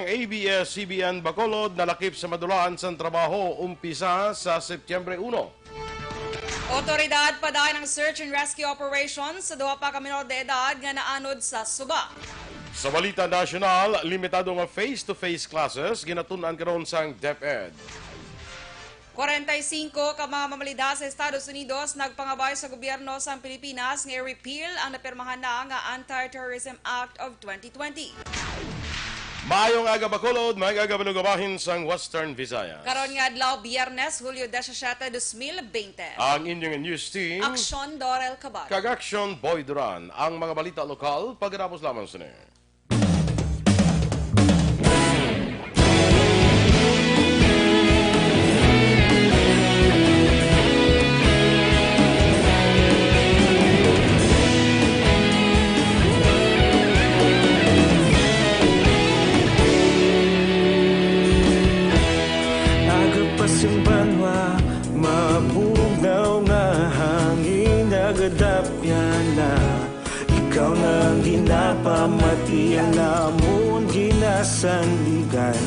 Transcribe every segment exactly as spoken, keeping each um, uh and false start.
Ang A B S C B N Bacolod nalakip sa madulaan sang trabaho umpisa sa Setyembre uno. Otoridad padayon ang search and rescue operation sa duha pa ka minor de edad nga naanod sa suba. Sa balita nasyonal, limitado nga face-to-face classes ginatun-an karon sang DepEd. Kwarenta y singko ka mga mamalidha sa Estados Unidos nagpangabay sa gobyerno sang Pilipinas nga i-repeal ang napirmahan na nga Anti-Terrorism Act of twenty twenty. Maayong aga, Bacolod, maayong aga, malugabahin sang Western Visayas. Karon nga adlaw, Biyernes, Hulyo disisiete, dos mil bente. Ang inyong news team, Aksyon Dorel Cabal. Kag Aksyon Boy Duran. Ang mga balita lokal, pagkatapos lamang sini. Agapas ang banwa, mabugnaw nga hangin, nagadapyan na. Ikaw na ang ginapamati, ang namon ginasandigan.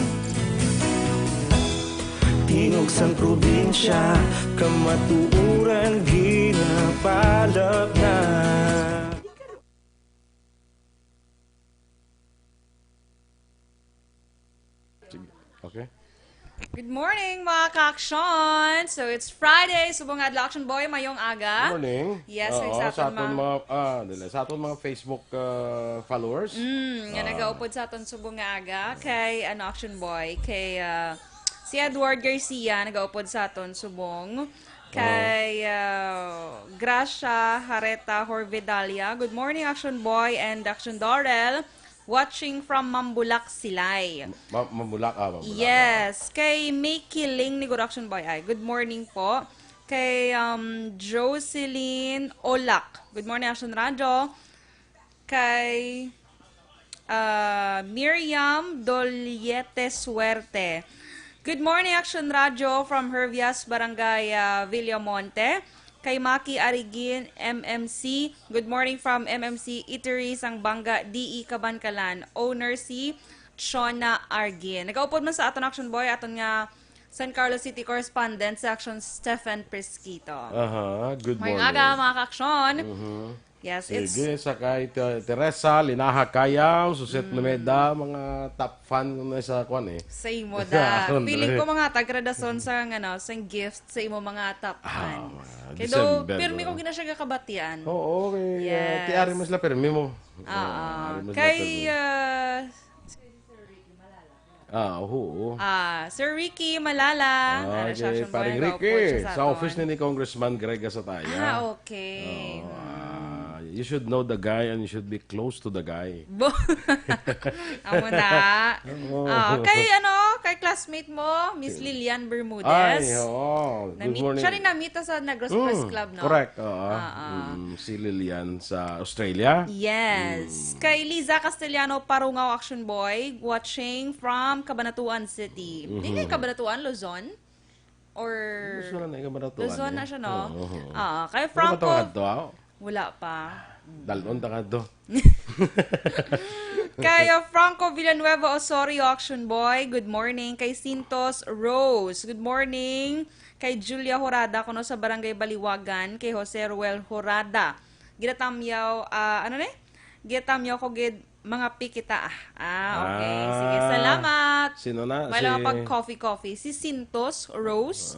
Tingog sang probinsya, kamatuoran ginapalap na. Sige. Okay. Good morning, mga ka-aksyon! So, it's Friday. Subong nga adlaw, Action Boy, mayong aga. Good morning. Yes, oo, sa aton mga, ah, dili, sa aton mga Facebook, ah, followers. Mm, nga nagaupod sa aton subong nga aga. Kay, ano, Action Boy, kay, ah, si Edward Garcia, nagaupod sa aton subong. Kay, ah, Gracia Hareta Horvidalia. Good morning, Action Boy and Action Dorel. Watching from Mambulak, Silay. Ma-, Mambulak, ah, Mambulak, ah. Yes. Kay May Kiling ni Good Action Boy. Ay, good morning po. Kay, um, Jocelyn Olak. Good morning, Action Radio. Kay, ah, Miriam Doliete Suerte. Good morning, Action Radio from Hervias, Barangay, ah, Villamonte. Kay Maki Arigin, M M C. Good morning from M M C Eatery, Sangbanga, D E Kabankalan. Owner si Shona Argin. Nagaupod man sa aton Action Boy, aton nga San Carlos City correspondent sa Action, Stephen Prisquito. Aha, good morning. Mayong aga, mga ka-aksyon. Mhm. Yes, it's... Sige, sa kay Te-, Teresa Linaha Kayaw, Suset Lumeda, mga top fan ko na sa kwan eh. Sa imo da. Feeling ko mga tagradason sa, ano, sa gift sa imo mga top fan. Ah, mga Kay December, do, pirmi ko gina siya gakabatian. Oo, kay, uh, yes, ti ari mo sila pirmi mo. Oo. Ah, ari mo sila pirmi. Kay, uh, Ah, oo. Ah, Sir Ricky Malala. Ah, okay, Action Boy, Paring Ricky, sa office ni, ni Congressman Greg Gasataya. Ah, okay. Oh, ah, you should know the guy and you should be close to the guy. Bo-, amo na. Oo. Ah, kay ano, kay classmate mo, Miss Lilian Bermudez. Ay, oo. Good morning. Siya rin namita sa Negros Press Club, no? Correct, oo. Ah, ah. Mm, si Lilian sa Australia. Yes. Mm. Kay Liza Castellano Parungaw, Action Boy, watching from Cabanatuan City. Mhm. Dili Cabanatuan, Luzon? Or Luzon na, Cabanatuan, Luzon na siya, no? Oo, oo. Ah, kay Franco. Wala pa. Dalon ta kadto. Kay, uh, Franco Villanueva Osorio, Action Boy, good morning. Kay Sintos Rose, good morning. Kay Julia Horada, kuno sa Barangay Baliwagan. Kay Jose Ruel Horada. Ginatamyaw, ah, ano ni? Ginatamyaw ko gid, mga pikita. Ah, okay. Sige, salamat. Sino na? Wala si pag coffee, coffee. Si Sintos Rose,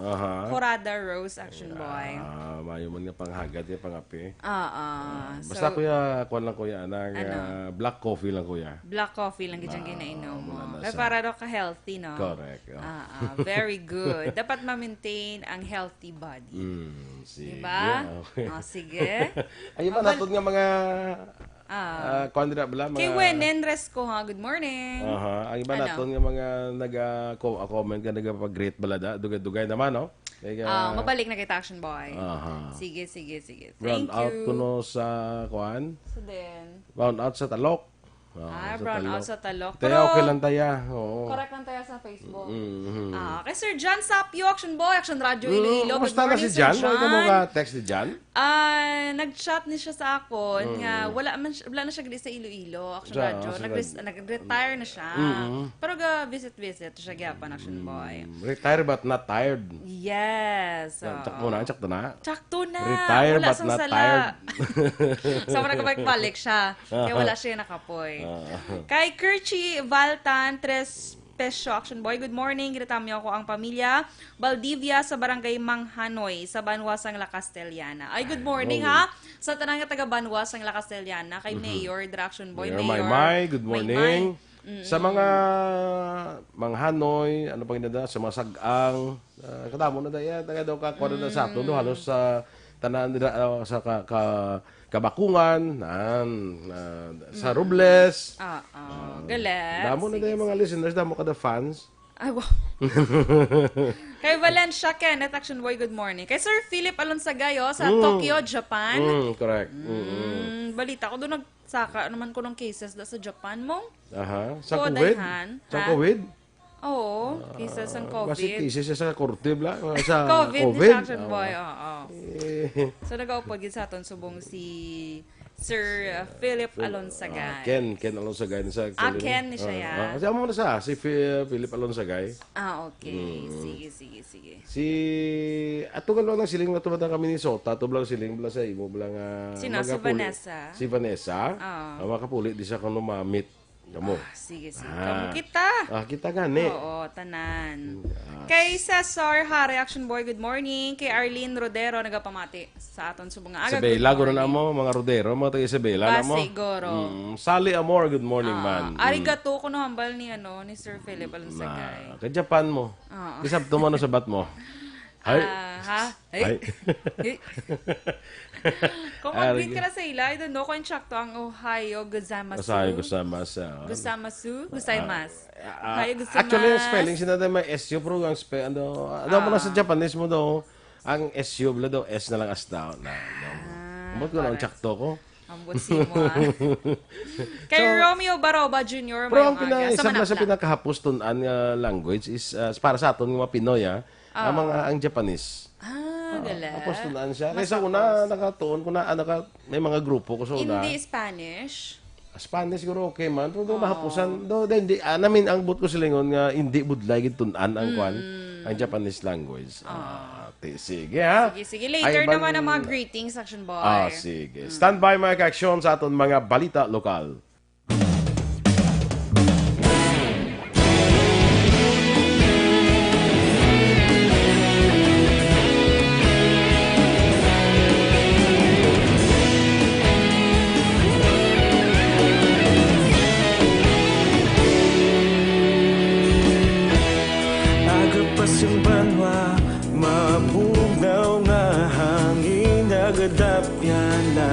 Horada Rose, Action Boy. Ah, mayo man nga panghagad, eh, pangape. Ah, ah. Ah, basta, so, kuya, kuwan lang, kuya, anang, ano? Ah, black coffee lang, kuya. Black coffee lang gid ang ginainom mo. Ah, wala na. Kay sa para daw ka-healthy, no? Correct, oh. Ah, ah, very good. Dapat ma-maintain ang healthy body. Mm, sige. Diba? Okay. Ah, sige. Ayun ba, naton nga mga, ah, kuwan dira bala, kay mga Wenen Resco, ha? Good morning. Aha. Ang iba naton nga mga naga-co-, ah, comment nga nagapag-greet bala da, dugay-dugay naman, no? Kaya, ah, mabalik na kita, Action Boy. Aha. Sige, sige, sige. Thank you. Brownout kuno sa, kuan? Sa din. Brownout sa Talok. Ah, sa Talok. Brownout sa Talok. Taya, pero okay lang taya. Oo. Correct lang taya sa Facebook. Mm-hmm. Ah, kay Sir John Sapio, Action Boy, Action Radio Mm, Iloilo. Good kumusta na morning, si Sir John? Wala ka mo John. Ka-text ni John? Ah, nag-chat ni siya sa akon nga Mm. wala man siya, wala na siya diri sa Iloilo, Action Siya, Radio. siya Nag-res-, nag- nag-retire na siya. Mm-mm. Pero ga-visit-visit siya gyapon, Action Boy. Mm, retire but not tired. Yes. Yan, oo. Sakto na, sakto na. Sakto na. Retire Wala but sang not sala. tired. Sa mga nagbalik-balik siya. Kaya wala siya nakapoy. Ah. Kay Kirchi Valtan, Tres Pesyo, Action Boy, good morning. Ginatamiyo ko ang pamilya Valdivia sa barangay Manghanoy, sa banwa sang La Castellana. Ay, good morning, Morning. ha. Sa tanan nga taga banwa sang La Castellana, kay Mhm. Mayor, dira, Action Boy, Mayor Mayor Maymay, good Maymay. morning. Mm-mm. Sa mga Manghanoy, ano pa ginada, sa mga Sag-ang, ah, kadamo na daya, taga daw ka, kuwan na sa aton, no, Mm. halos sa tanan dira, ah, sa ka, ka, Kabakungan, nan, ah, sa Mm. Robles. Ah, ah. Ah, Galit. damo na Sige, daya mga sige. listeners, damo kada fans. Ay, wow. Kay Valencia Kenneth, Action Boy, good morning. Kay Sir Philip Alonsagay, oh, sa Mm. Tokyo, Japan. Mm, correct. Mm-mm. Mm, balita ko doon, nagsaka naman ko ng cases da sa Japan mo. Aha. Sa Ko, COVID? dayhan. Sa Ha? COVID? Oo, Ah, cases ang basi COVID. cases sa korte, bla? Sa COVID ni COVID? Action Boy, Oo. oo. Eh. So, nagaupod gid sa aton subong si Sir, uh, Philip Phil-, Alonsagay. ah, Ken, Ken Alonsagay na sa Ah, actually. Ken ni siya, Ah, yeah. ah, kasi amo na sa, si Fi-, Philip Alonsagay. Ah, okay. Mm. Sige, sige, sige. Si, ato nga lang nang siling na tumata ka Minnesota, ato lang siling bala sa imo, bala nga Sino? Si magapuli-, Vanessa? si Vanessa, Ah. ah, makapuli di sa kung mamit. Kamo. Ah, sige, sige. Ah. Kamo kita. Ah, kita gani. Oo, tanan. Ah. Kay Cesar Hare, Action Boy, good morning. Kay Arlene Rodero, nagapamati sa aton subong nga aga. Good Isabela, guro na morning. mo, mga Rodero, mga taga Isabela na mo. Basi, guro. Mm, Sally Amor, good morning, Ah, man. Mm. arigato ko no hambal ni, ano, ni Sir Philip Alonsagay. Na, ka Japan mo. Oo. Isab to mo, ano sabat mo? Hay. Ah, ha? Hay. Hay. Kung mag-greet Arag- ka na sa ila, I don't know kung insakto ang Ohayo gozaimasu. Ohayo gozaimasu. Gozaimasu? Gozaimasu. Ah, ah, Ohayo gozaimasu. actually, ang spelling, sila na may S U, pero ang spe-, ano, ano mo na sa Ah. Japanese mo daw, ang S U, bala daw, S na lang as down. Na, no? Ah, Ambot ko na ang correct. Sakto ko. Ambot si mo, ah. Kay So, Romeo Baroba Junior, pero ang mayong pina-, aga. Sa isa pala sa Manakla. pinakahapos tun-an nga language is, ah, para sa aton nga mga Pinoy, ah, ang Ah. mga, ang Japanese. Ah, Ah, galing. Hapos tun-an siya. Mas Kaysa una, hapos. nakatuon ko na, ah, naka-, may mga grupo ko sa una. Hindi Spanish? Spanish, siguro okay man. Pero doon Oo. nahapusan. Do, di, di, ah, namin ang buot ko silingon nga hindi budlay gid tun-an ang kwan, Mm. ang Japanese language. Ah. Ah, ti-, sige, ha? Sige, sige. Later Ay, naman ban- ang mga greetings, Action Boy. Ah, sige. Mm. Stand by, mga ka-aksyon, sa aton mga balita lokal. Aga pa sing banwa, mabugnaw nga hangin, nagadapyan na.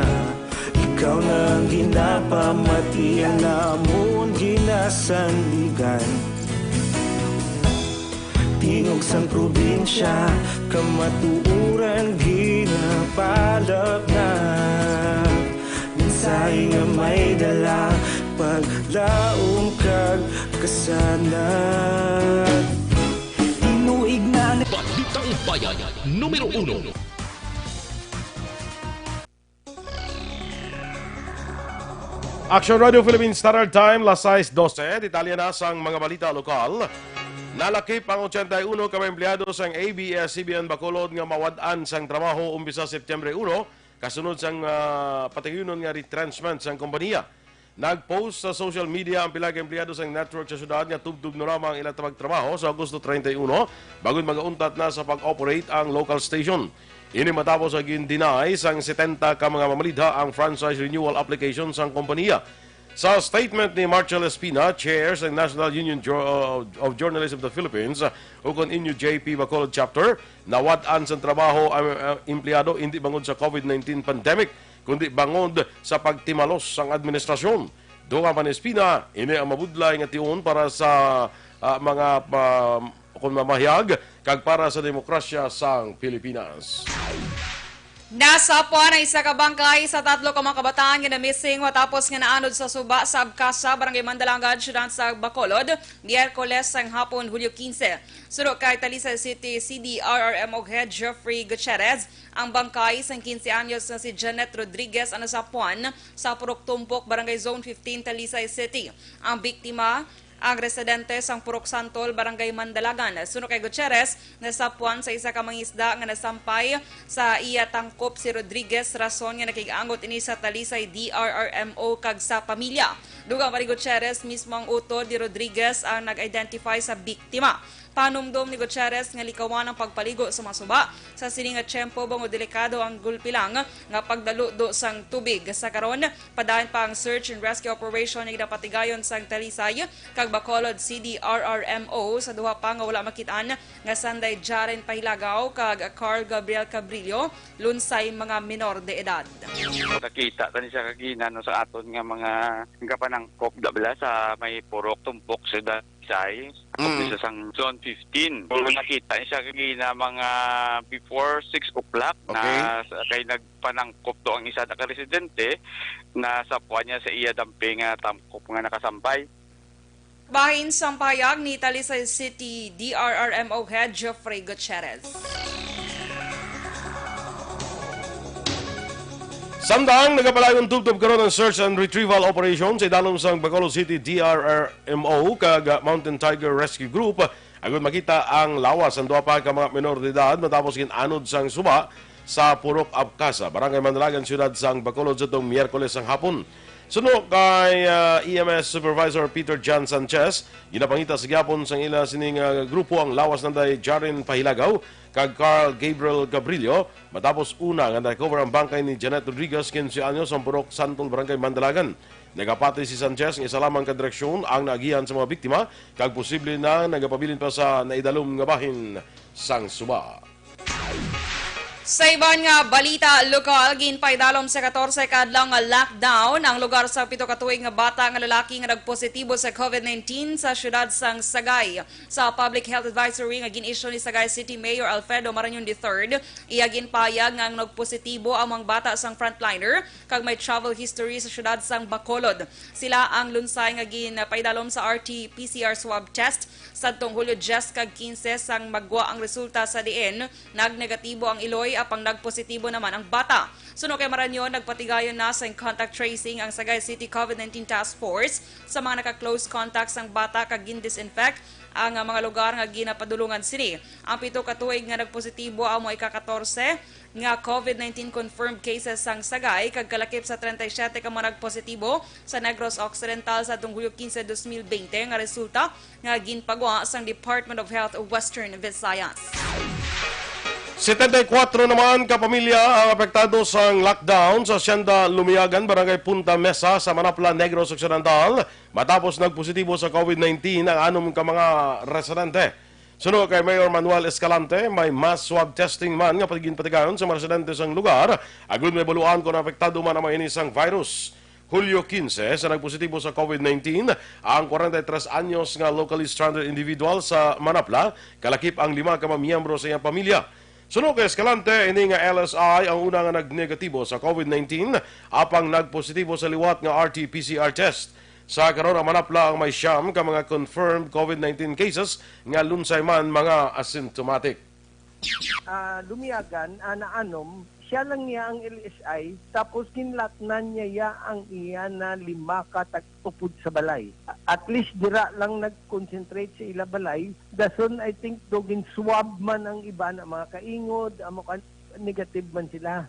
Ikaw na ang ginapamati, ang amon ginasandigan. Tingog sang probinsya, kamatuoran ginapalabnag. Mensahe nga may dala, paglaom kag kasanag. Tinuig na Balitang Bayan, numero uno. Action Radio Philippines Standard Time, las sais dose. Detalye na sang mga balita lokal. Nalakip ang ochenta y uno ka mga empleyado sang A B S C B N Bacolod nga mawad-an sang trabaho umpisa Septyembre uno, kasunod sang, ah, patuyunon nga retrenchment sang kompanya. Nag-post sa social media ang pila ka empleyado sang network sa syudad nga tubtob na lamang ang ila pagtrabaho sa Agosto treinta y uno, bangod magauntat na sa pag-operate ang local station. Ini matapos nga gin-deny sang setenta ka mga mamalidha ang franchise renewal application sang kompanya. Sa statement ni Marshall Espina, chair sang National Union Jo-, of Journalists of the Philippines, ukon N U J P Bacolod Chapter, nawad-an sang trabaho ang, ah, empleyado hindi bangod sa COVID nineteen pandemic, kundi bangod sa pagtimalos sang administrasyon. Dugang pa ni Espina, ini ang mabudlay nga tion para sa, ah, mga pa-, kon mamahayag kag para sa demokrasya sang Pilipinas. Nasapwan ang isa ka bangkay sa tatlo ka mga kabataan nga na-missing matapos nga naanod sa suba sa Abcasa, Barangay Mandalagan, siyudad sa Bacolod, Miyerkules sang hapon, Hulyo quince. Suno kay Talisay City C D R R M O Head Jeffrey Gutierrez, ang bangkay sang quince anyos nga si Janet Rodriguez ang nasapwan sa Purok Tumpok, Barangay Zone fifteen, Talisay City. Ang biktima, ang residente sang Purok Santol, Barangay Mandalagan. Suno kay Gutierrez, nasapwan sa isa ka mangisda nga nasampay sa iya tangkop si Rodriguez, rason nga nakig-angot ini sa Talisay D R R M O kag sa pamilya. Dugang pa ni Gutierrez, mismo ang utod ni Rodriguez ang nag-identify sa biktima. Panumdom ni Gutierrez nga likawan ang pagpaligo sa mga suba sa sini nga tiyempo, bangod delikado ang gulpi lang nga pagdaludo sang tubig. Sa karon, padayon pa ang search and rescue operation nga ginapatigayon sang Talisay kag Bacolod C D R R M O sa duha pa nga wala makit-an nga Sanday Jaren Pahilagaw kag Carl Gabriel Cabrillo, lunsay mga menor de edad. Nakita ta ni siya kagina, no, sa aton nga mga kapanangkop, da bala, sa may Purok Tumpok, Siyudad Talisay. Ako Mm. Sa sang Zone fifteen. Pero nakita ni siya kagina mga before six o'clock na Okay. sa, kay nagpanangkop to ang isa na ka residente, nasapwan niya sa iya damping nga tangkop nga nakasampay. Bahin sang pahayag ni Talisay City D R R M O Head Jeffrey Gutierrez. Samtang nagapadayon tubtob karon ang search and retrieval operation sa idalom sang Bacolod City D R R M O kag Mountain Tiger Rescue Group, agud makita ang lawas sang duha pa ka mga menor de edad matapos gin-anod sang suba sa Purok Abcasa, Barangay Mandalagan, siyudad sang Bacolod, sa tong Miyerkules sang hapon. Suno kay, ah, E M S Supervisor Peter John Sanchez, ginapangita sa gihapon sang ila sining, ah, grupo ang lawas nanday Jaren Pahilagaw kag Carl Gabriel Cabrillo, matapos una nga na-recover ang bangkay ni Janet Rodriguez, quince anyos, ang Purok Santol, Barangay Mandalagan. Nagapati si Sanchez nga isa lamang ka direksyon ang naagihan sa mga biktima, kag posible na nagapabilin pa sa naidalom nga bahin sang suba. Sa iban nga balita lokal, ginpaidalom sa katorse ka adlaw nga lockdown ang lugar sa pito ka tuig nga bata nga lalaki nga nagpositibo sa COVID nineteen sa siyudad sang Sagay. Sa public health advisory nga gin-issue ni Sagay City Mayor Alfredo Marañon the third, iya ginpahayag nga ang nagpositibo amo ang bata sang frontliner kag may travel history sa siyudad sang Bacolod. Sila ang lunsay nga ginpaidalom sa R T P C R swab test sadtong Hulyo diyes kag quince, sang magwa ang resulta sa diin nagnegatibo ang iloy apang nagpositibo naman ang bata. Suno kay Marañon, nagpatigayon na sa contact tracing ang Sagay City COVID nineteen Task Force sa mga naka-close contacts sang bata kag gin-disinfect ang, ah, mga lugar nga ginapadulungan sini. Ang pito ka tuig nga nagpositibo amo ika-katorse nga COVID nineteen confirmed cases sang Sagay, kag kalakip sa treinta y siete ka mga nagpositibo sa Negros Occidental sa tong Hulyo quince, dos mil veinte, nga resulta nga ginpagwa sang Department of Health Western Visayas. Setenta y kuatro naman ka pamilya ang apektado sang lockdown sa Hacienda Lumiagan, Barangay Punta Mesa, sa Manapla, Negros Occidental, matapos nagpositibo sa COVID nineteen ang anom ka mga residente. Suno kay Mayor Manuel Escalante, may mass swab testing man nga pag-, ginpatigayon sa mga residente sang lugar, agud mahibaluan kon apektado man ang mga ini sang virus. Hulyo quince, sa nagpositibo sa COVID nineteen ang kwarenta y tres anyos nga locally stranded individual sa Manapla, kalakip ang lima ka mga miyembro sa iyang pamilya. Suno kay Escalante, ini nga L S I ang una nga nagnegatibo sa COVID nineteen, apang nagpositibo sa liwat nga R T P C R test. Sa karon, ang Manapla ang may siyam ka mga confirmed COVID nineteen cases nga lunsay man mga asymptomatic. Ah, Lumiagan, ah, naanom, siya lang niya ang L S I, tapos ginlatnan niya ya ang iya na lima ka tag-upod sa balay. At least dira lang nag-concentrate sa ila balay. Dason, I think, do gin-swab man ang iba na mga kaingod, amo ka, negative man sila.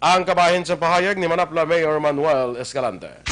Ang kabahin sa pahayag ni Manapla Mayor Manuel Escalante.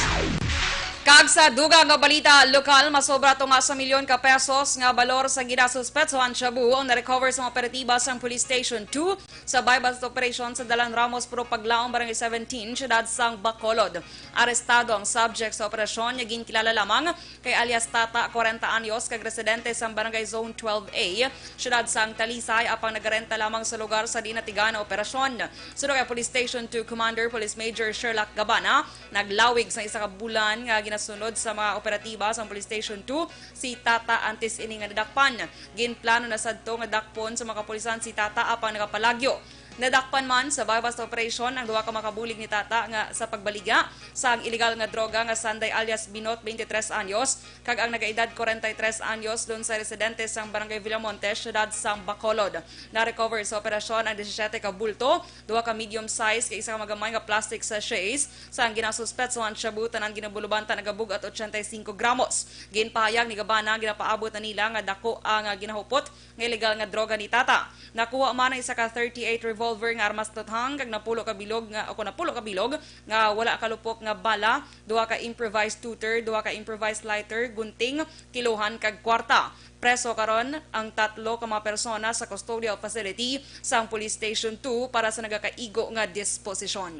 Kag sa dugang nga balita lokal, masobra tunga sa milyon ka pesos nga balor sa ginasuspetsohan shabu ang na-recover sa mga operatiba sang Police Station two sa buy-bust operation sa Dalan Ramos, Purok Paglaom, Barangay seventeen, siyudad sang Bacolod. Arestado ang subject sa operasyon nga ginkilala lamang kay alias Tata, kwarenta anyos, kag residente sang Barangay Zone twelve A, siyudad sang Talisay, apang nagarenta lamang sa lugar sa diin natigayon ang operasyon. Suno kay Police Station two Commander Police Major Sherlock Gabana, naglawig sa isa ka bulan nga ginasunod sa mga operatiba sang Police Station two si Tata antes ini nga nadakpan. Ginplano na sadto nga dakpon sa mga kapulisan si Tata, apang nagapalagyo Nadakpan man sa buy-bust operation ang duha ka makabulig ni Tata nga sa pagbaligya sang iligal nga droga nga Sanday alias Binot, twenty-three anyos, kag ang nagaedad forty-three anyos, Lunsay residente sang Barangay Villamonte, siyudad sang Bacolod. Na-recover sa operasyon ang disisiete ka bulto, duha ka medium size kag isa ka magamay nga plastic sachets sang ginasuspetsohan shabu, tanan ginabulubanta nagabug-at ochenta y cinco gramos. Ginpahayag ni Gabana, ginapaabot na nila nga dako ang, ah, ginahupot nga iligal nga droga ni Tata. Nakuha man ang isa ka thirty-eight revolver nga armas tuthang kag napulo ka bilog nga, o kon napulo ka bilog nga wala kalupok nga bala, duha ka improvised tutor, duha ka improvised lighter, gunting, kiluhan kag kwarta. Preso karon ang tatlo ka mga persona sa custodial facility sang Police Station two para sa nagakaigo nga disposisyon.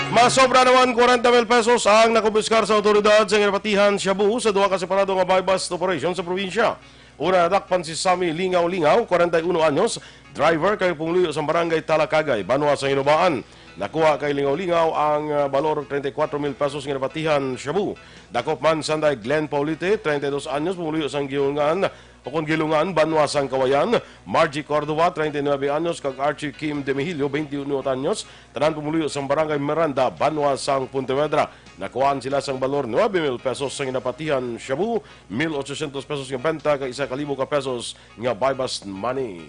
Masobra naman kwarenta mil pesos ang nakumpiskar sa awtoridad sa ginapatihan shabu sa duha ka separado nga buy-bust operation sa probinsya. Una, nadakpan si Sammy Lingaw-Lingaw, kwarenta y uno anyos, driver kag pumuluyo sa barangay Talakagay, banwa sa Hinubaan. Nakuha kay Lingaw-Lingaw ang, ah, balor treinta y cuatro mil pesos nga napatihan shabu. Dakop man sanday Glenn Paulite, treinta y dos anyos, pumuluyo sang Gilungan, o kon Gilungan, banwa sang Kawayan, Margie Cordova, treinta y nuebe anyos, kag Archie Kim Demihilio, veintiuno anyos, tanan pumuluyo sang Barangay Miranda, banwa sang Pontevedra. Nakuhaan sila sang balor nuebe mil pesos sang ginapatihan shabu, mil ochocientos pesos nga benta, kag isa ka libo ka pesos nga buy-bust money.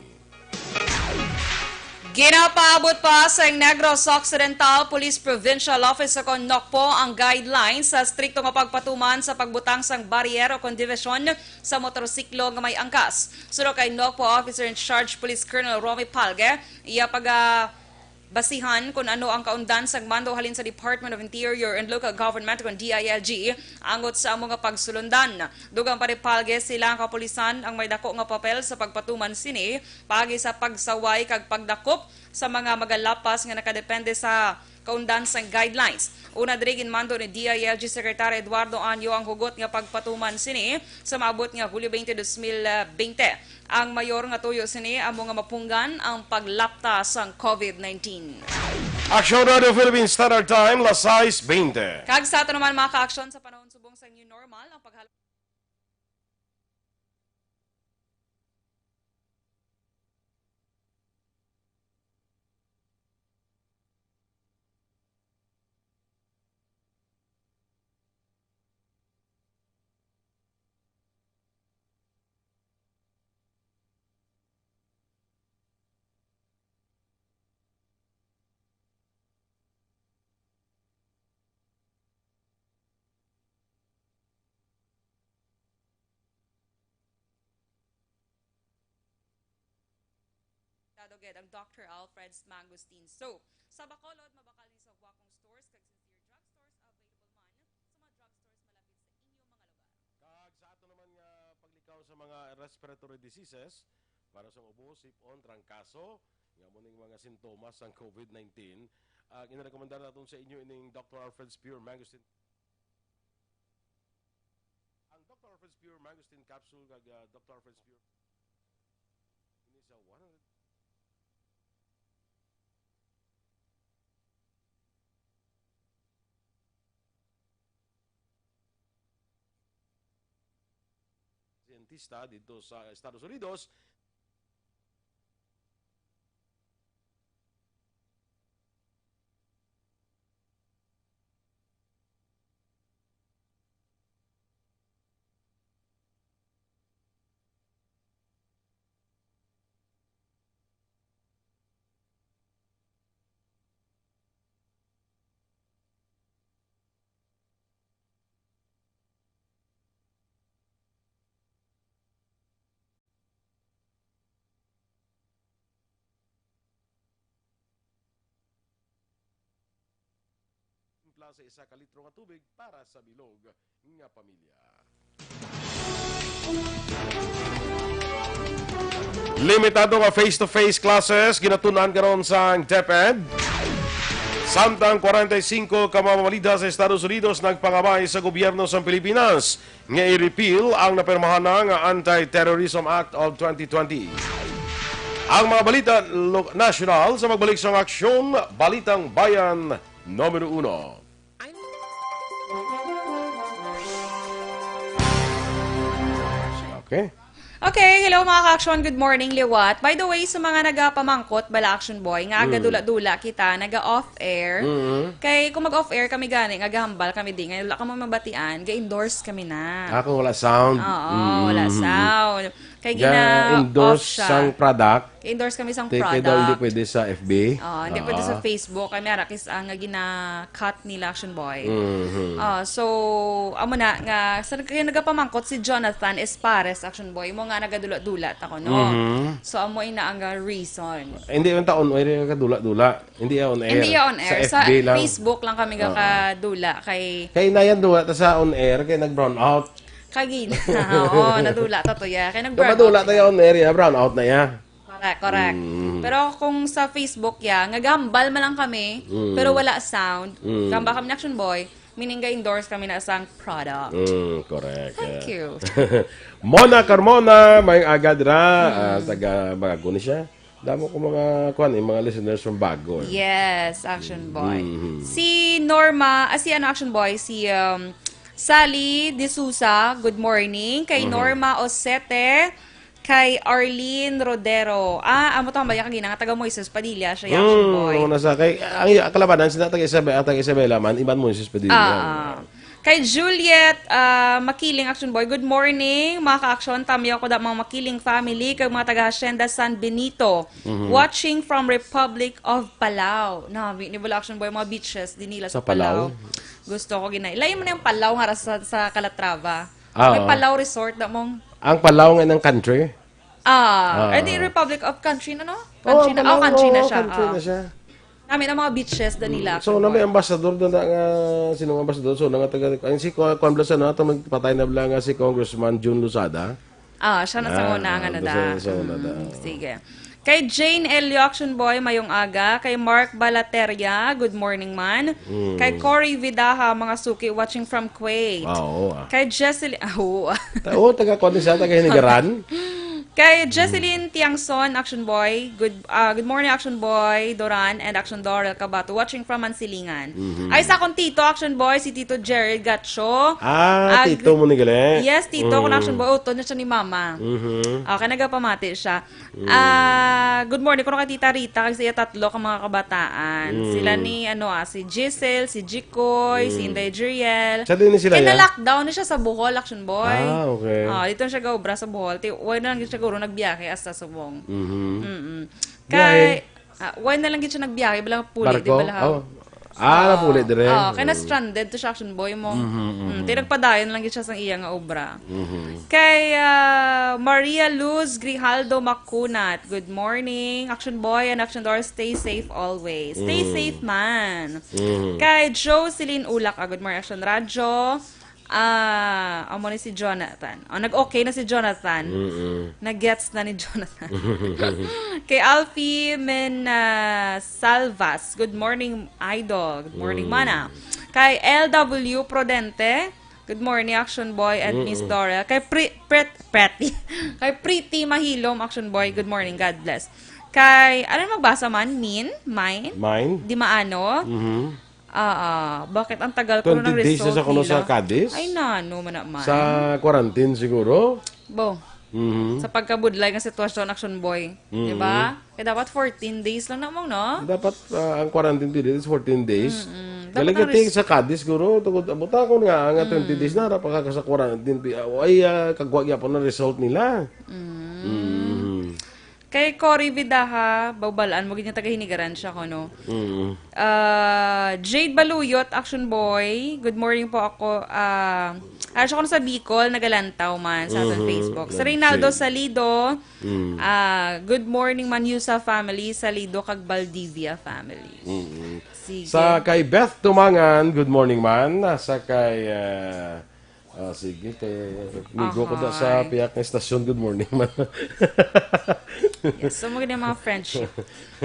Ginapaabot pa sang Negros Occidental Police Provincial Office o kon NOCPO ang guidelines sa strikto nga pagpatuman sa pagbutang sang barrier o kon division sa motorsiklo nga may angkas. Suno kay NOCPO Officer in Charge Police Colonel Romy Palge, iya paga-, basihan kon ano ang kaundan sang mando halin sa Department of Interior and Local Government, kon D I L G, angot sa amo nga pagsulundan. Dugang pa ni Palge, sila ang kapulisan ang may dako nga papel sa pagpatuman sini, paagi sa pagsaway kag pagdakop sa mga magalapas nga nakadepende sa kaundan sang guidelines. Una diri, ginmando ni D I L G Secretary Eduardo Anyo ang hugot nga pagpatuman sini sa maabot nga Hulyo twenty, dos mil bente. Ang mayor nga tuyo sini amo nga mapunggan ang paglapta sang COVID nineteen. Aksyon Radio Philippines Standard Time, las sais bente. Kag sa ato naman mga kaaksyon, sa panahon subong sa new normal, ang paghal- Dado gid ang Doctor Alfred's Mangosteen Soap. Sa Bacolod, mabakal ni sa Huacong Stores kag Sincere Drug Stores, available man sa mga drug stores malapit sa inyo mga lugar. Kag sa ato naman nga paglikaw sa mga respiratory diseases, para sa ubo, sipon, trangkaso, nga amo ning mga sintomas sang COVID nineteen, ah, ginarekomendar naton sa inyo ining Doctor Alfred's Pure Mangosteen. Ang Doctor Alfred's Pure Mangosteen Capsule kag, ah, Doctor Alfred's Pure ini sa one hundred siyentista dito sa Estados Unidos. Timpla sa isa ka litro nga tubig para sa bilog nga pamilya. Limitado nga face-to-face classes ginatun-an karon sang DepEd. Samtang kwarenta y singko ka mga mabalita sa Estados Unidos nagpangabay sa gobyerno sa Pilipinas nga i-repeal ang napirmahan na nga Anti-Terrorism Act of twenty twenty. Ang mga balita lo-, nasyonal sa magbalik sang Aksyon, Balitang Bayan, numero uno. I'm Okay? Okay, hello mga ka-action, good morning liwat. By the way, sa mga nagapamangkot bala, Action Boy, nga Mm. agadula-dula kita, naga-off air. Mm. Kay kung mag-off air kami gani, nga gahambal kami di, nga wala kamo mabatian, ga-endorse kami na. Ah, kung wala sound. Oo, wala Mm. sound. Kay Ga-endorse gina-off siya. sang product. Ga-endorse kami sang Kay, kay daw hindi product. pwede sa F B. Oo, hindi pwede sa Oo. Facebook. Kay may arakis ang nga gina-cut nila, Action Boy. Mhm. Ah, so, amo na nga, sa nag-, kaya nagapamangkot si Jonathan Espares, Action Boy, mo nga nagadula-dula ta ko, no? Mhm. So, amo ina ang, ah, reason. Hindi man ta on air, kadula-dula. Hindi ya on air. Hindi ya on air. Sa Sa F B lang. Facebook lang kami Oo. kakadula kay Kay nayan dula ta sa on air, kay nag-brown out. Kagina. Oo, nadula ta to ya. Kay nag-brown Kung madula out ta ya. ya on air, ya, brown out na ya. Correct, correct. Mm. Pero kung sa Facebook ya, nga gahambal man lang kami, Mm. pero wala sound, Mm. gahambal kami ni Action Boy, meaning ga-endorse kami na sang product. Mm, correct. Thank Yeah. you. Mona Carmona, may agad ra. Mm. Ah, taga Bago ni siya. Damo ko mga, kuwan, eh, mga listeners from Bago, eh. Yes, Action Boy. Mm. Si Norma, ah, si ano, Action Boy, si, um, Sally De Souza, good morning. Kay Mhm. Norma Osete, kay Arlene Rodero. Ah, amo to, hambal niya kagina nga taga Moises Padilla siya, Action Mm, Boy. Una sa kay, ang, ang kalabanan, sila taga Isabela, taga Isabela man, iban Moises Padilla. Ah, ah. Kay Juliet, ah, Makiling, Action Boy, good morning, mga ka-action, tamyaw ko da mga Makiling family, kag mga taga Hacienda San Benito, Mhm. watching from Republic of Palau. Nami, ni bala, Action Boy, mga beaches, din nila sa Sa Palau? Palau. Gusto ko ginay. Lain mo na yung Palau nga ra sa, sa Calatrava. Ah, May oo. Palau Resort, da mong Ang Palau nga ng country? Ah, Ah. eh, di Republic of Country na, no? Oh, Country na. Palau, Oh, country na oo, siya. country Ah. na siya. Nami na mga beaches da nila, Mm. So, Action na may Boy. ambassador da na nga, sino nga ambassador? So, na nga taga, ang si Kuan, Kuan Blas, ano, ata magpatay na bala nga si Congressman Jun Lozada. Ah, siya na sa Ah, una nga na doon da. sa, sa una Mm, da. sige. Kay Jane Elio, Action Boy, mayong aga. Kay Mark Balateria, good morning, man. Mm. Kay Cory Vidaha, mga suki, watching from Kuwait. Ah, oo, ah. Kay Jesseline, ah, oo, ah. Ta-, oo, taga, kuwan siya, taga Hinigaran. Kay Jesseline Tiangson, Action Boy, good, ah, good morning, Action Boy Doran and Action Dorel Cabato, watching from Mansilingan. Mhm. Ay, sa akong tito, Action Boy, si Tito Jerry Gacho. Ah, Ag-, tito mo ni gali? Yes, tito, kung Mm. Action Boy, utod na siya ni Mama. Mhm. Okay, nagapamati siya. Mm. Ah, good morning, kuno kay Tita Rita, kag sa iya tatlo ka mga kabataan. Mm. Sila ni, ano, ah, si Giselle, si Jikoy, si Mm. Inday Jeriel. Sa din ni sila, Kay ya? na-lockdown na siya sa Bohol, Action Boy. Ah, okay. Ah, dito na siya gaobra sa Bohol. Ti-, wala na lang siya siguro nagbiyahe hasta subong. Mhm. Mm-mm. Biyahe? Kay, ah, wala na lang gid siya nagbiyahe, bala puli, di Barko? bala ha? Oh. Ah, napuli dire. Oh, kay Mm. na-stranded to siya, Action Boy mo. Mhm, Mm, mhm. Ti nagpadayon lang gid siya sang iya nga obra. Mhm. Kay, ah, Maria Luz Grijaldo Macunat, good morning. Action Boy and Action Doll, stay safe always. Stay Mm. safe man. Mhm. Kay Jocelyn Ulak, ah, good morning, Action Radyo. Ah, amo ni si Jonathan. Oh, nag-okay na si Jonathan. Mm-mm. Nag-gets na ni Jonathan. Kay Alfie Men, ah, Salvas, good morning, idol. Good morning, Mm. mana. Kay L W Prudente, good morning, Action Boy and Miss Mm-mm. Dora. Kay Pre-, Pret-, Pretty, kay Pretty Mahilom, Action Boy, good morning, God bless. Kay, ano magbasa man? Min? Mine? Mine? Di maano? Mhm. Ah, ah, bakit ang tagal ko Twenty ng days na result sa kuno sa nila? Cadiz? Ay, nano man naman. Sa quarantine siguro? Bo. Mhm. Sa pagkabudlay nga sitwasyon, Action Boy. Mhm. Di ba? Kaya dapat fourteen days lang namang, no? Dapat, ah, ang quarantine period is fourteen days. Mm-mm. Galing Dapat ang ka ting res- sa Cadiz, siguro. Tungod, buta ko nga, nga twenty Mm. days na, dapat ka sa quarantine. Pi-, ah, ay, ah, kagwa gyapon ang result nila. Mm. Mhm. Kay Cory Vidaha, bawbalaan mo, ganyan taga Hinigaran siya, kuno. Mm. Ah, Jade Baluyot, Action Boy, good morning po ako. Ah, ah, siya kuno sa Bicol, nagalantaw man sa aton Mhm. Facebook. Si Yan, Reynaldo Jade. Salido, Mm. ah, good morning, Manyusa family, Salido kag Valdivia family. Mm. Sige. Sa kay Beth Tumangan, good morning man. Sa kay, ah, Ah, sige, kay migo ko da sa Ahay. piyak nga istasyon. Good morning, man. Yes, so maganda yung mga friendship.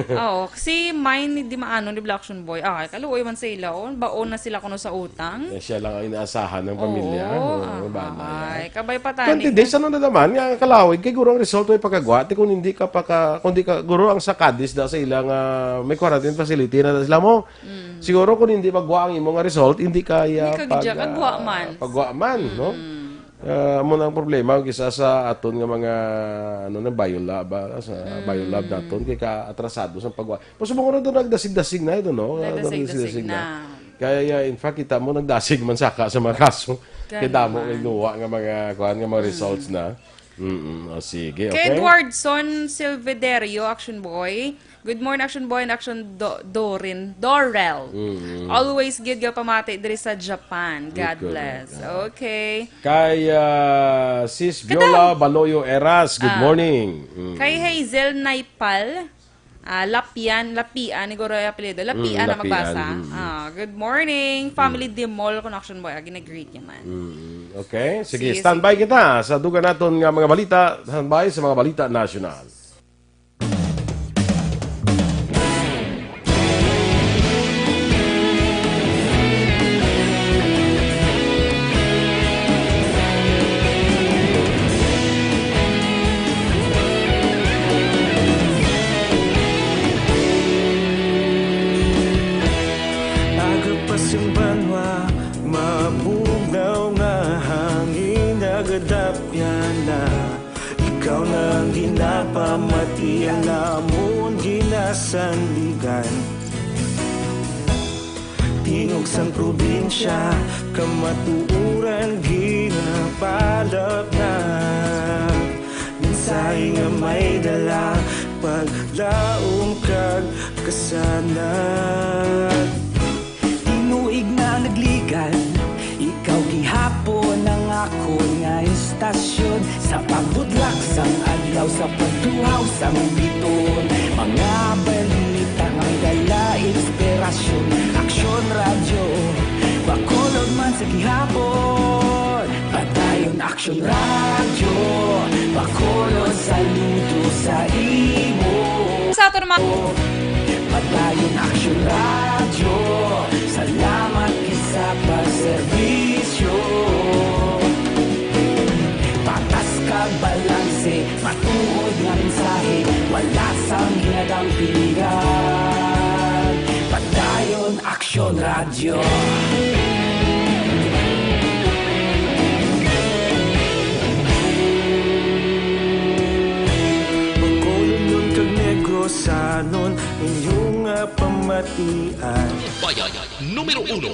Oo, si mine ni di maano ni Black Action Boy. Ah, kaluoy man sa ila, oh. Baon na sila kuno sa utang. Eh, siya lang ang inaasahan ng pamilya. Oo, Oo, ah, bana yan. Ay, kabay pa tani. Twenty days, ano na naman? Nga, kalawig, kay guro ang result, may pagkagwa. Ti kung hindi ka paka-, kung di ka, guro ang sa Cadiz na sa ila nga may quarantine facility na sila mo. Mm. Siguro kung hindi magwa ang imo nga result, hindi kaya Hindi ka gid pag, siya kagwa ah, man. pagwa man, no? Mm. Ah, amo na ang problema, kisa sa aton nga mga, ano na, biolab, ah, sa biolab naton, kay ka atrasado sa pagwa-, pasubong ko na doon, nagdasig-dasig na ito, no? Ah, nagdasig-dasig na. Kaya, yeah, in fact, kita mo, nagdasig man saka sa mga kaso. Kay damo nga inuwa nga mga, kuwan, nga mga results na. Mm, oh, sige, okay. Kay Edwardson Silvederio, Action Boy. Good morning, Action Boy and Action Do-, Dorin. Dorel. Mm. Always gid nga pamati diri sa Japan. God bless. Okay. Kay, ah, Sis Viola Baloyo Eras, good morning. Mm. Kay Hazel Naipal, ah, Lapian, Lapian, ni Goro apelyido. Lapian na magbasa. Ah, good morning. Family Dimol, kun Action Boy, agi nag-greet niya man. Mm, okay. Sige, standby kita sa dugang naton nga mga balita. Standby sa mga balita nasyonal. Agapas ang banwa, mabugnaw nga hangin, nagadapyan na. Ikaw na ang ginapamati, ang amon ginasandigan. Tingog sang probinsya, kamatuoran ginapalapnag. Mensahe nga may dala, paglaom kag kasanag. Tinuig na nagligad, ikaw gihapon ang akon nga istasyon. Sa pagbutlak sang adlaw, sa pagtuhaw sang biton, mga balita nga dala inspirasyon. Aksyon Radyo, Bacolod man sa gihapon. Padayon Aksyon Radyo, Bacolod, saludo sa imo. Sa aton mga Padayon Aksyon Radyo, salamat gid sa pagserbisyo. Patas kag balanse, matuod nga mensahe, wala sang ginadampingan. Padayon Aksyon Radyo. Bacolod kag Negrosanon, inyo nga pamatian. Bayan numero uno.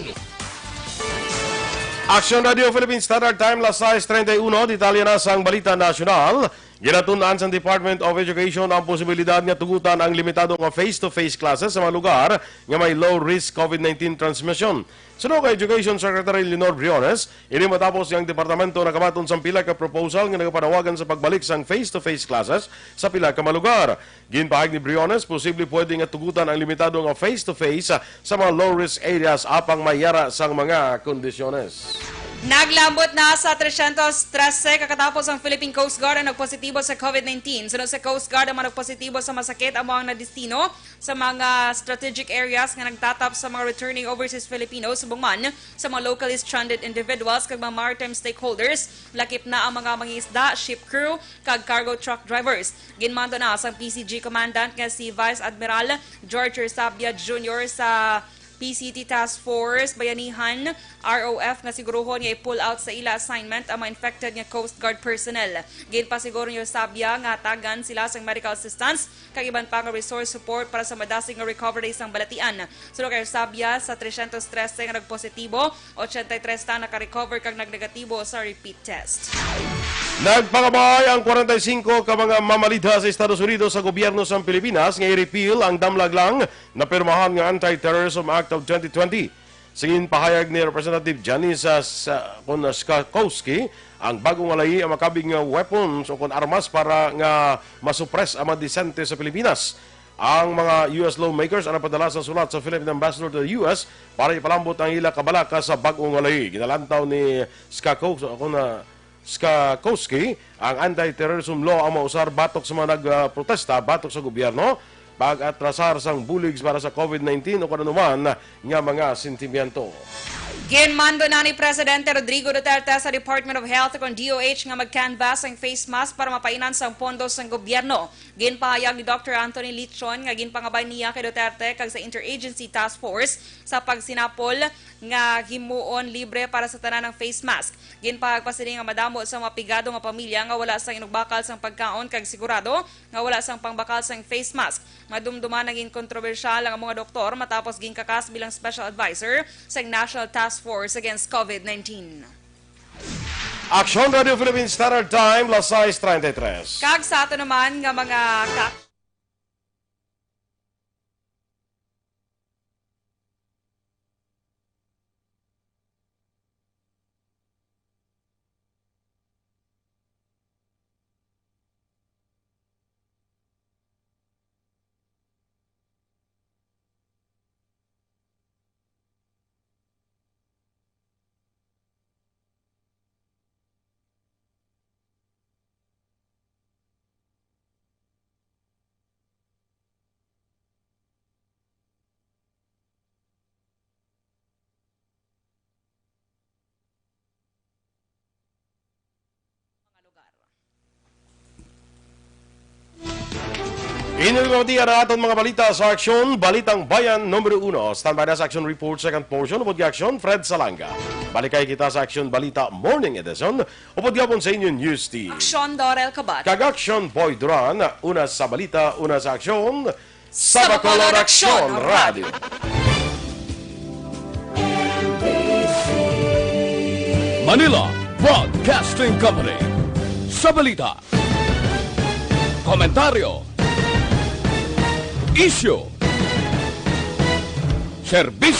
Aksyon Radio Philippine Standard Time, las sais treinta y uno. Detalye na sang balita nasyonal. Ginatun-an sang Department of Education ang posibilidad nga tugutan ang limitado nga face-to-face classes sa mga lugar nga may low risk COVID nineteen transmission. Suno kay Education Secretary Leonor Briones, ini matapos nga ang departamento nakamaton sang pila ka proposal nga nagapanawagan sa pagbalik sang face-to-face classes sa pila ka mga lugar. Ginpahayag ni Briones, posible pwede nga tugutan ang limitado nga face-to-face sa mga low-risk areas apang may yara sang mga kondisyones. Naglambot na sa tresyentos trese kakatapos ang Philippine Coast Guard ang nagpositibo sa COVID nineteen. Sunod sa Coast Guard, ang mga nagpositibo sa masakit amo ang nadestino sa mga strategic areas nga nagtatap sa mga returning overseas Filipinos, subong man sa mga locally stranded individuals kag mga maritime stakeholders. Lakip na ang mga mangingisda, ship crew, kag cargo truck drivers. Ginmando na sang P C G Commandant nga si Vice Admiral George Resabia Junior sa P C T Task Force Bayanihan, R O F, nga siguruhon nga i-pull out sa ila assignment ang mga infected nga Coast Guard personnel. Ginpasiguro ni Resabia nga hatagan sila sang medical assistance kag iban pa nga resource support para sa madasig nga recovery sang balatian. Suno kay Resabia, sa tresyentos trese nga nagpositibo, ochenta y tres ta naka-recover kag nagnegatibo sa repeat test. Nagpangabay ang kwarenta y singko ka mga mamalidha sa Estados Unidos sa gobyerno sang Pilipinas nga i-repeal ang damlag lang napirmahan nga Anti-Terrorism Act of twenty twenty. Sa ginpahayag ni Representative Janice, ah, sa, kun, ah, Skakowski, ang bag-o nga layi ang makabig nga weapons o kun armas para nga masupres ang mga disente sa Pilipinas. Ang mga U S lawmakers ang nagpadala sa sulat sa Philippine Ambassador to the U S para ipalambot ang ila kabalaka sa bag-o nga layi. Ginalantaw ni Skakowski, o kun, ah, Skakowski, ang anti-terrorism law ang mausar batok sa mga nagprotesta batok sa gobyerno, pag-atrasar sang bulig para sa COVID nineteen o kon anuman nga mga sentimiento. Ginmando na ni Presidente Rodrigo Duterte sa Department of Health o kon D O H nga mag-canvas ang face mask para mapainan sang pondo sang gobyerno. Ginpahayag ni Doctor Anthony Lichon nga ginpangabay niya kay Duterte kag sa Interagency Task Force sa pagsinapol nga himuon libre para sa tanan ang face mask. Ginpahayag pa sini nga madamo sa mga pigado nga pamilya nga wala sang inugbakal sang pagkaon kag sigurado nga wala sang pangbakal sang face mask. Madumduman naging kontrobersyal ang mga doktor matapos ginkakas bilang special advisor sa National Task Force Against COVID nineteen. Aksyon Radio Philippine Standard Time, las sais treinta y tres. Kag sa ato naman nga mga ka- Mga lugar. Inyo ginapatihan ang aton mga balita sa Aksyon, Balitang Bayan numero uno. Standby na sa Aksyon Report, second portion, upod kay Aksyon, Fred Salanga. Balikay kita sa Aksyon Balita Morning Edition, upod gihapon sa inyo News Team. Aksyon, Dorel Kabat. Kag Aksyon, Boy Duran. Una sa balita, una sa aksyon, sa Bacolod Aksyon Radio. Manila Broadcasting Company. Sa balita, komentaryo, isyu, serbisyo.